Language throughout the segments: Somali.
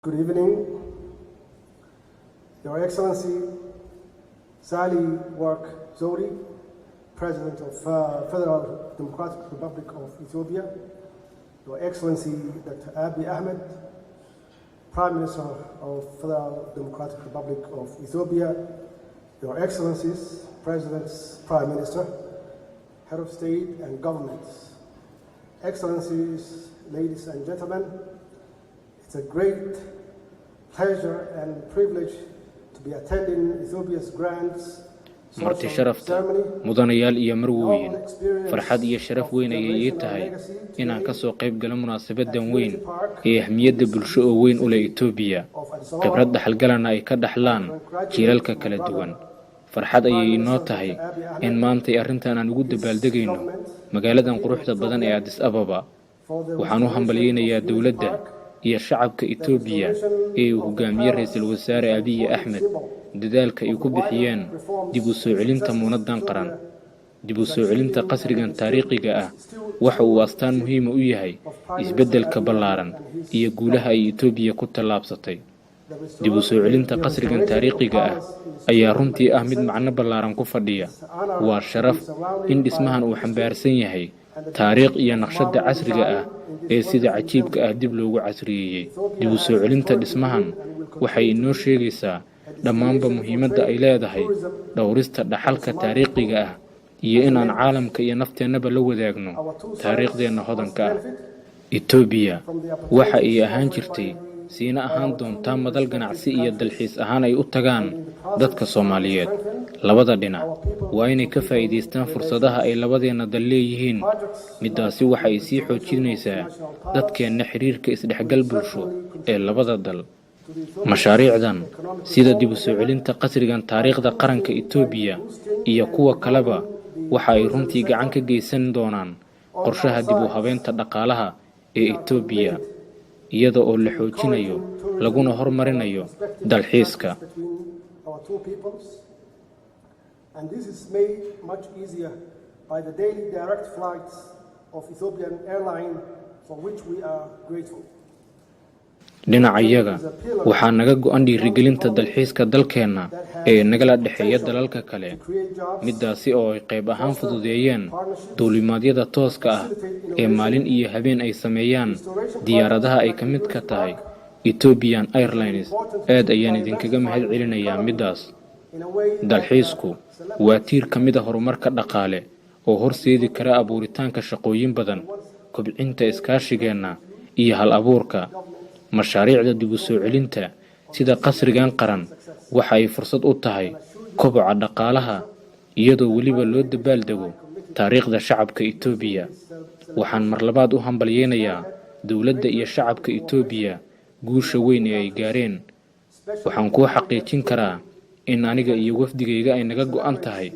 Good evening, Your Excellency Sahle-Work Zewde, President of Federal Democratic Republic of Ethiopia, Your Excellency Dr. Abiy Ahmed, Prime Minister of Federal Democratic Republic of Ethiopia, Your Excellencies, Presidents, Prime Minister, Head of State and Governments, Excellencies, ladies and gentlemen, it's a great pleasure and privilege to be attending Ethiopia's grand Marti sharafta, mudanayaal iyo marwooyin, farxad iyo sharaf weyn ayay ii tahay inaan ka soo qayb galo munaasabadan weyn ee ahmiyadda bulsho oo weyn u leh Itoobiya, khibrad dhaxalgalana ay ka dhaxlaan jiilalka kala duwan. Farxad ayay inoo tahay in maantay arrintan aan ugu dabaaldegayno magaaladan quruxda badan ee Addis Ababa. Waxaan u hambalyaynayaa dowladda iyo shacabka Itoobiya ee uu hogaamiye Ra-iisul Wasaare Abiyi Axmed dadaalka ay ku bixiyeen dib u soo celinta muunadan qaran. Dib u soo celinta qasrigan taariikhiga ah waxa uu astaan muhiima u yahay isbeddelka ballaaran iyo guulaha ay Itoobiya ku tallaabsatay. Dib u soo celinta qasrigan taariikhiga ah ayaa runtii ah mid macno ballaaran ku fadhiya. Waa sharaf in dhismahan uu xambaarsan yahay taariikh iyo naqshadda casriga ah ee sida cajiibka ah dib loogu casriyeeyey. Dib u soo celinta dhismahan waxay inoo sheegaysaa dhammaanba muhiimadda ay leedahay dhowrista dhaxalka taariikhiga ah iyo inaan caalamka iyo nafteennaba la wadaagno taariikhdeenna hodanka ah. Itoobiya waxa ay ahaan jirtay, siina ahaan doontaa, madal ganacsi iyo dalxiis ahaan ay u tagaan dadka Soomaaliyeed. Labada dhinac waa inay ka faa'iidaystaan fursadaha ay labadeenna dal leeyihiin. Middaasi waxa ay sii xoojinaysaa dadkeenna xiriirka isdhexgal bulsho ee labada dal. Mashaariicdan, sida dib u soo celinta qasrigan taariikhda qaranka Itoobiya iyo kuwa kaleba, waxa ay runtii gacan ka geysan doonaan qorshaha dib u habeynta dhaqaalaha ee Itoobiya, iyada oo la xoojinayo laguna hormarinayo dalxiiska. Our two peoples. And this is made much easier by the daily direct flights of Ethiopian Airlines, for which we are grateful. Dhinacayaga waxaa naga go'an dhiirigelinta dalxiiska dalkeenna ee nagala dhexeeya dalalka kale, middaasi oo ay qayb ahaan fududeeyeen duulimaadyada tooska ah ee maalin iyo habeen ay sameeyaan diyaaradaha ay ka mid ka tahay Ethiopian Airlines. Aad ayaan idinkaga mahad celinayaa middaas. Dalxiisku waa tiir ka mid a horumarka dhaqaale oo horseedi kara abuuritaanka shaqooyin badan, kobcinta iskaashigeenna iyo hal abuurka. Mashaariicda dib u soo celinta sida qasrigan qaran waxa ay fursad u tahay koboca dhaqaalaha, iyadoo weliba loo dabaaldego taariikhda shacabka Itoobiya. Waxaan mar labaad u hambalyeynayaa dowladda iyo shacabka Itoobiya guusha weyn ee ay gaareen. Waxaan kuu xaqiijin karaa in aniga iyo wafdigayga ay naga go'an tahay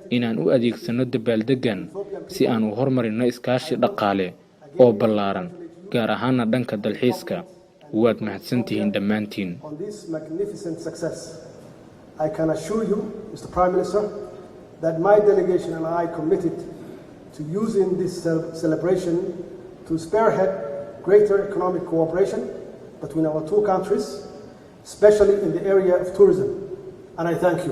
inaan u adeegsanno dabaaldeggan si aan u hormarinno iskaashi dhaqaale oo ballaaran, gaar ahaana dhanka dalxiiska. Waad mahadsantihiin dhammaantiin. On this magnificent success, I can assure you, Mr. Prime Minister, that my delegation and I committed to using this celebration to spearhead greater economic cooperation between our two countries, especially in the area of tourism. And I thank you.